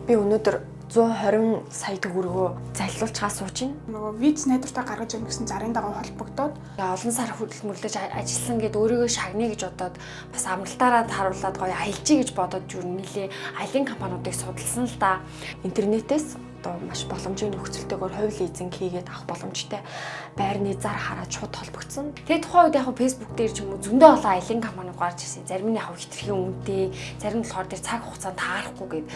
Би өнөөдөр 120 сая төгрөгөө залилуулчихаа сууж байна. Нөгөө виз найдвартай гаргаж ирнэ гэсэн зарын дагуу холбогдоод олон сар хөдөлмөрлөж ажилласан гэд өөрийгөө шагнаа гэж бодоод бас амралтаараа тааруулаад гоё аялжий гэж бодоод юу нилээ аялын компаниудыг судалсан л да. Интернетээс одоо маш боломжийн нөхцөлтэйгээр хувь лизинг хийгээд авах боломжтой байрны зар хараад шууд холбогдсон. Тэгээ тухайн үед яг Facebook дээр ч юм уу зөндөө олон аялын компаниуд гарч ирсэн. Зарим нь яг хитрхийн үнэтэй, зарим нь болохоор тэр цаг хугацаанд таарахгүй гээд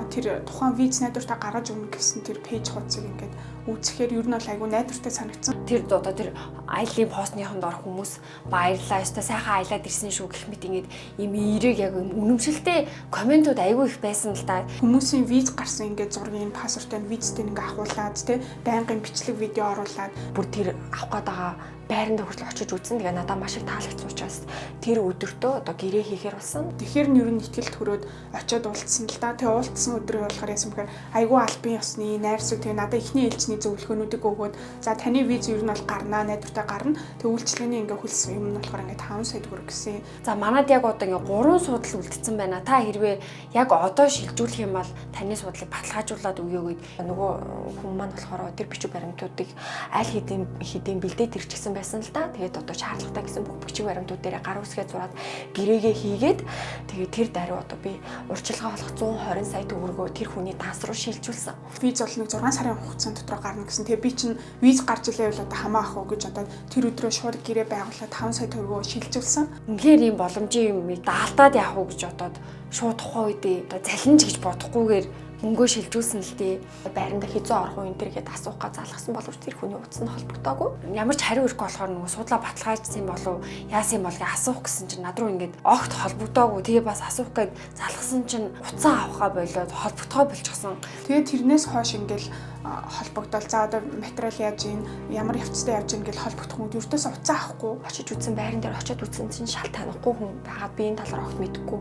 тэр тухайн виз найдвартай гаргаж өгнө гэсэн тэр пэйж хуудсыг ингээд үзэхээр ер нь бол айгүй найдвартай санагдсан. Тэр одоо тэр аялын постныхонд орох хүмүүс баярлаа. Ёстой сайхан аялаад ирсэн шүү гэх мэт ингээд ийм эерэг яг үнэмшилтэй комментууд айгүй их байсан л да. Хүмүүсийн виз гарсан ингээд зургийн паспортыг визтэй ингээд ахуулаад те байнгын бичлэг видео оруулаад бүр тэр авах гээд байгаа байранд хүртэл очиж үзсэн. Тэгээ надад маш их таалагдсан учраас тэр өдөртөө одоо гэрээ хийхээр болсон. Тэгэхээр нь ер нь ихтгэл төрөөд очиод уулзсан л да. Тэгээ уулзсан өдрөө болохоор яасан бэхээр айгүй албан ёсны найрсаг тэгээ надад эхний ээлжний зөвлөгөөнүүдийг өгөөд за таны виз ер нь бол гарнаа, найдвартай гарна. Тэгээ үйлчлэгээний ингээ хөлс юм нь болохоор ингээ 5 сая төгрөг гэсэн. За манад яг одоо ингээ 3 судал үлдсэн байна. Та хэрвээ яг одоо шилжүүлэх юм бол таны судлыг баталгаажуулаад өгье гэд. Нөгөө хүн маань болохоор тэр бичиг баримтуудыг аль хэдийн бэлдээд ирчихсэн байсан л да. Тэгээд одоо шаардлагатай гэсэн бүх бичиг баримтууд дээр гар үсгээ зураад гэрээгээ хийгээд тэгээд тэр даруй одоо би урьдчилгаа болох 120 сая төгрөгөө тэр хүний данс руу шилжүүлсэн. Виз бол нэг 6 сарын хугацаанд дотор гарна гэсэн. Тэгээ би чинь виз гарч илээ бол одоо хамаа ах уу гэж одоо тэр өдрөө шууд гэрээ байгуулаад 5 сая төгрөгөө шилжүүлсэн. Үнэхээр ийм боломжийн юм даалтаад явах уу гэж бодоод шууд тухайн үедээ одоо залинж гэж бодохгүйгээр мөнгөө шилжүүлсэн л дээ. Байранда хизээ орох уу энэ төр гээд асуух га залгасан боловч тэр хүний утас нь холбогдоогүй. Ямар ч хариу ирэхгүй болохоор нөгөө судлаа баталгаажсан болов яасан бол гэж асуух гэсэн чинь над руу ингээд огт холбогдоогүй. Тэгээ бас асуух гээд залгасан чинь утсаа авахаа болоод холбогдохоо болчихсон. Тэгээ тэрнээс хойш ингээд холбогдол за одоо материал яаж ийн ямар явцтай явж ийн гэж холбогдох юм ердөөс утсаа авахгүй. Очиж үзсэн байран дээр очиод үзсэн чинь шал танихгүй хүн байгаад би энэ талаар огт мэдэхгүй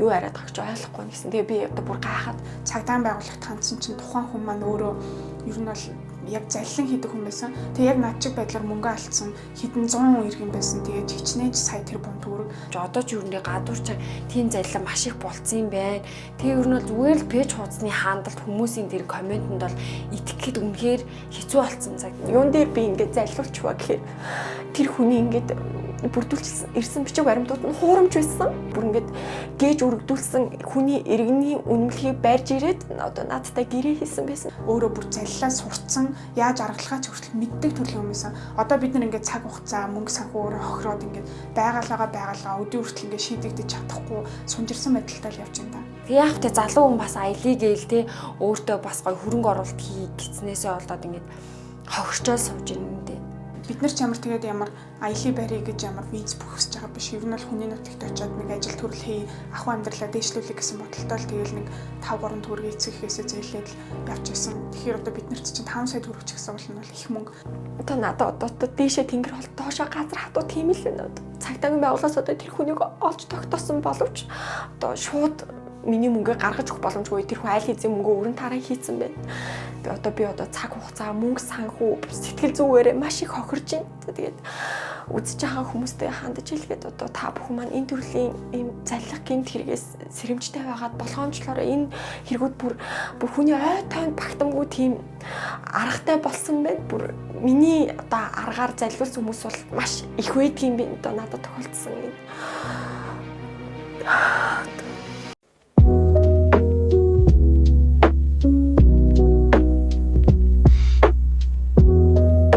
юу яриад байгаа ч ойлгохгүй гэсэн. Тэгээ би одоо бүр гайхаад цагдаа байгууллагт хандсан чинь тухайн хүн маань өөрөө ер нь бол яг заллин хийдэг хүн байсан. Тэгээ яг над чиг байдлаар мөнгө алдсан хэдэн зуун иргэн байсан. Тэгээ хичнээн ч сая тэр бум төгрөг. Одоо ч юу нэ гадуур ч тийм заллин маш их болцсон юм байна. Тэгээ ер нь бол зүгээр л пэйж хуудасны хаандалт хүмүүсийн тэр комментэнд бол итгэхэд үнэхээр хэцүү болцсон цаг. Юун дээр би ингээд заллуулчихва гэхээр тэр хүний ингээд бүрдүүлсэн ирсэн бичиг баримтууд нь хуурамч байсан. Бүр ингээд гээж өргөдүүлсэн хүний иргэний үнэмлэхийг барьж ирээд одоо надтай гэрээ хийсэн байсан. Өөрөө бүр заллаа сурцсан, яаж аргалгаа ч хүртэл мэддэг төрлийн юм байсан. Одоо бид нар ингээд цаг хугацаа, мөнгө санхүү өөрөө хохироод ингээд байгаалгаа өдөө хүртэл ингээд шийдэгдэж чадахгүй сунжирсан байдалтай л явж байна да. Тэг яг тэ залуу хүн бас аялыг гээл те өөртөө бас гоё хөрөнгө оруулалт хий гэснээсээ болоод ингээд хохирчоо сууж ирнэ дээ. Бид нар ч ямар тэгээд ямар аялын байрыг гэж ямар виз бүхсэж байгаа биш. Ер нь бол хүний нутагт очиод нэг ажил төрөл хий, ахуй амьдралаа дээшлүүлэх гэсэн бодолтой л тэгэл нэг 5 3 төгрөг эцэг ихээсээ зээлээд л явж исэн. Тэгэхээр одоо бид нарт чинь 5 сая төгрөг ч гэсэн бол нь бол их мөнгө. Одоо надад одоо дээшээ тэнгэр бол доошоо газар хатуу тийм л байна. Цагдаагийн байгууллагаас одоо тэр хүнийг олж тогтоосон боловч одоо шууд миний мөнгөө гаргаж өгөх боломжгүй. Тэр хүн аль хэзээ мөнгөө өрн тараа хийцэн байна. Тэгээ одоо би одоо цаг хугацаа, мөнгө санхүү, сэтгэл зүгээрээ маш их хохирж байна. Тэгээд үзэж байгаа хүмүүстэй хандаж хэлгээд одоо та бүхэн маань энэ төрлийн ийм заллах гэмт хэрэгээс сэрэмжтэй байгаад болгоомжлоор энэ хэрэгүүд бүр хүний ой тойнд багтамгүй тийм аргатай болсон байна. Бүр миний одоо аргаар заллуулсан хүмүүс бол маш их байдгийн юм байна. Одоо надад тохиолдсон энэ